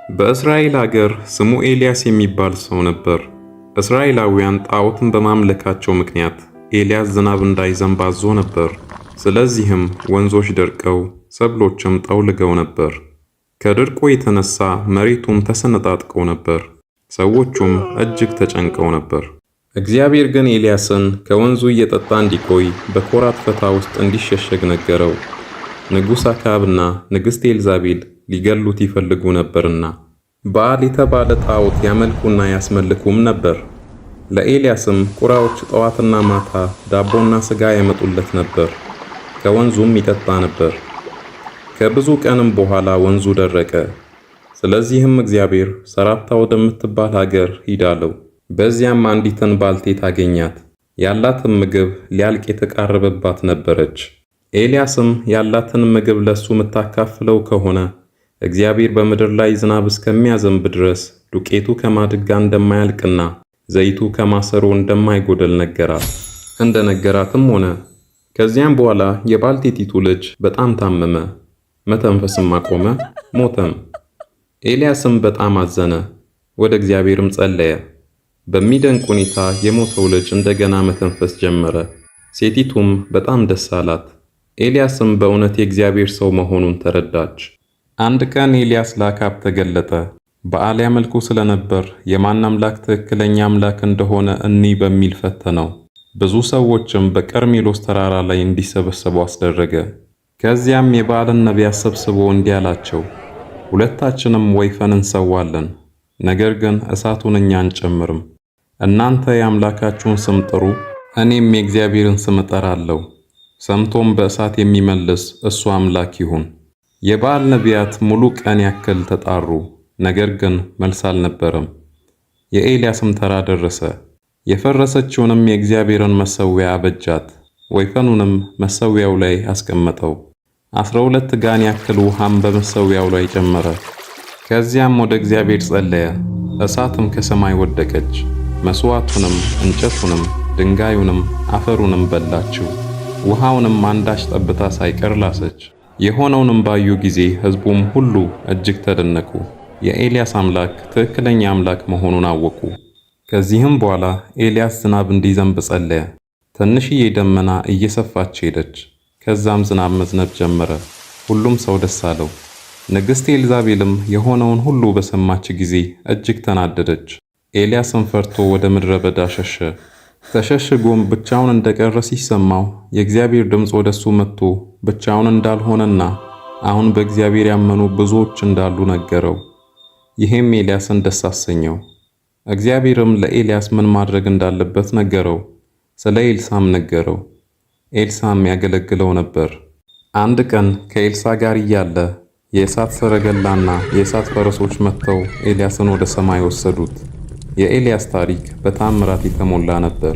በእስራኤል አገር ስሙ ኤልያስ የሚባል ሰው ነበር። እስራኤላውያን ጣዖትን በማምለካቸው ምክንያት ኤልያስ ዝናብ እንዳይዘንብ አዞ ነበር። ስለዚህም ወንዞች ደርቀው ሰብሎችም ጠውልገው ነበር። ከድርቁ የተነሳ መሬቱም ተሰነጣጥቀው ነበር። ሰዎቹም እጅግ ተጨንቀው ነበር። እግዚአብሔር ግን ኤልያስን ከወንዙ እየጠጣ እንዲቆይ በኮራት ፈታ ውስጥ እንዲሸሸግ ነገረው። ንጉሥ አክዓብና ንግሥት ኤልዛቤል ሊገሉት ይፈልጉ ነበርና በኣል የተባለ ጣዖት ያመልኩና ያስመልኩም ነበር። ለኤልያስም ቁራዎች ጠዋትና ማታ ዳቦና ሥጋ ያመጡለት ነበር፣ ከወንዙም ይጠጣ ነበር። ከብዙ ቀንም በኋላ ወንዙ ደረቀ። ስለዚህም እግዚአብሔር ሰራፕታ ወደምትባል ሀገር ሂድ አለው። በዚያም አንዲትን ባልቴት አገኛት። ያላትን ምግብ ሊያልቅ የተቃረበባት ነበረች። ኤልያስም ያላትን ምግብ ለሱ የምታካፍለው ከሆነ እግዚአብሔር በምድር ላይ ዝናብ እስከሚያዘንብ ድረስ ዱቄቱ ከማድጋ እንደማያልቅና ዘይቱ ከማሰሮ እንደማይጎደል ነገራት። እንደነገራትም ሆነ። ከዚያም በኋላ የባልቴቲቱ ልጅ በጣም ታመመ፣ መተንፈስም አቆመ፣ ሞተም። ኤልያስም በጣም አዘነ፣ ወደ እግዚአብሔርም ጸለየ። በሚደንቅ ሁኔታ የሞተው ልጅ እንደገና መተንፈስ ጀመረ። ሴቲቱም በጣም ደስ አላት። ኤልያስም በእውነት የእግዚአብሔር ሰው መሆኑን ተረዳች። አንድ ቀን ኤልያስ ለአክዓብ ተገለጠ። በኣል ያመልኩ ስለነበር የማን አምላክ ትክክለኛ አምላክ እንደሆነ እኒ በሚል ፈተነው። ብዙ ሰዎችም በቀርሜሎስ ተራራ ላይ እንዲሰበሰቡ አስደረገ። ከዚያም የበኣልን ነቢያት ሰብስቦ እንዲህ አላቸው፣ ሁለታችንም ወይፈን እንሰዋለን፣ ነገር ግን እሳቱን እኛ አንጨምርም። እናንተ የአምላካችሁን ስም ጥሩ፣ እኔም የእግዚአብሔርን ስም እጠራለሁ። ሰምቶም በእሳት የሚመልስ እሱ አምላክ ይሁን። የበኣል ነቢያት ሙሉ ቀን ያክል ተጣሩ፣ ነገር ግን መልስ አልነበረም። የኤልያስም ተራ ደረሰ። የፈረሰችውንም የእግዚአብሔርን መሠዊያ አበጃት፣ ወይፈኑንም መሠዊያው ላይ አስቀመጠው። 12 ጋን ያክል ውሃም በመሠዊያው ላይ ጨመረ። ከዚያም ወደ እግዚአብሔር ጸለየ። እሳትም ከሰማይ ወደቀች፣ መሥዋዕቱንም፣ እንጨቱንም፣ ድንጋዩንም፣ አፈሩንም በላችው። ውሃውንም አንዳች ጠብታ ሳይቀር ላሰች። የሆነውንም ባዩ ጊዜ ሕዝቡም ሁሉ እጅግ ተደነቁ። የኤልያስ አምላክ ትክክለኛ አምላክ መሆኑን አወቁ። ከዚህም በኋላ ኤልያስ ዝናብ እንዲዘንብ ጸለየ። ትንሽዬ ደመና እየሰፋች ሄደች። ከዛም ዝናብ መዝነብ ጀመረ። ሁሉም ሰው ደስ አለው። ንግሥት ኤልዛቤልም የሆነውን ሁሉ በሰማች ጊዜ እጅግ ተናደደች። ኤልያስም ፈርቶ ወደ ምድረ በዳ ሸሸ። ተሸሽጎም ብቻውን እንደቀረ ሲሰማው የእግዚአብሔር ድምፅ ወደሱ መጥቶ ብቻውን እንዳልሆነና አሁን በእግዚአብሔር ያመኑ ብዙዎች እንዳሉ ነገረው። ይሄም ኤልያስን ደስ አሰኘው። እግዚአብሔርም ለኤልያስ ምን ማድረግ እንዳለበት ነገረው። ስለ ኤልሳም ነገረው። ኤልሳም ያገለግለው ነበር። አንድ ቀን ከኤልሳ ጋር እያለ የእሳት ሰረገላና የእሳት ፈረሶች መጥተው ኤልያስን ወደ ሰማይ ወሰዱት። የኤልያስ ታሪክ በታምራት የተሞላ ነበር።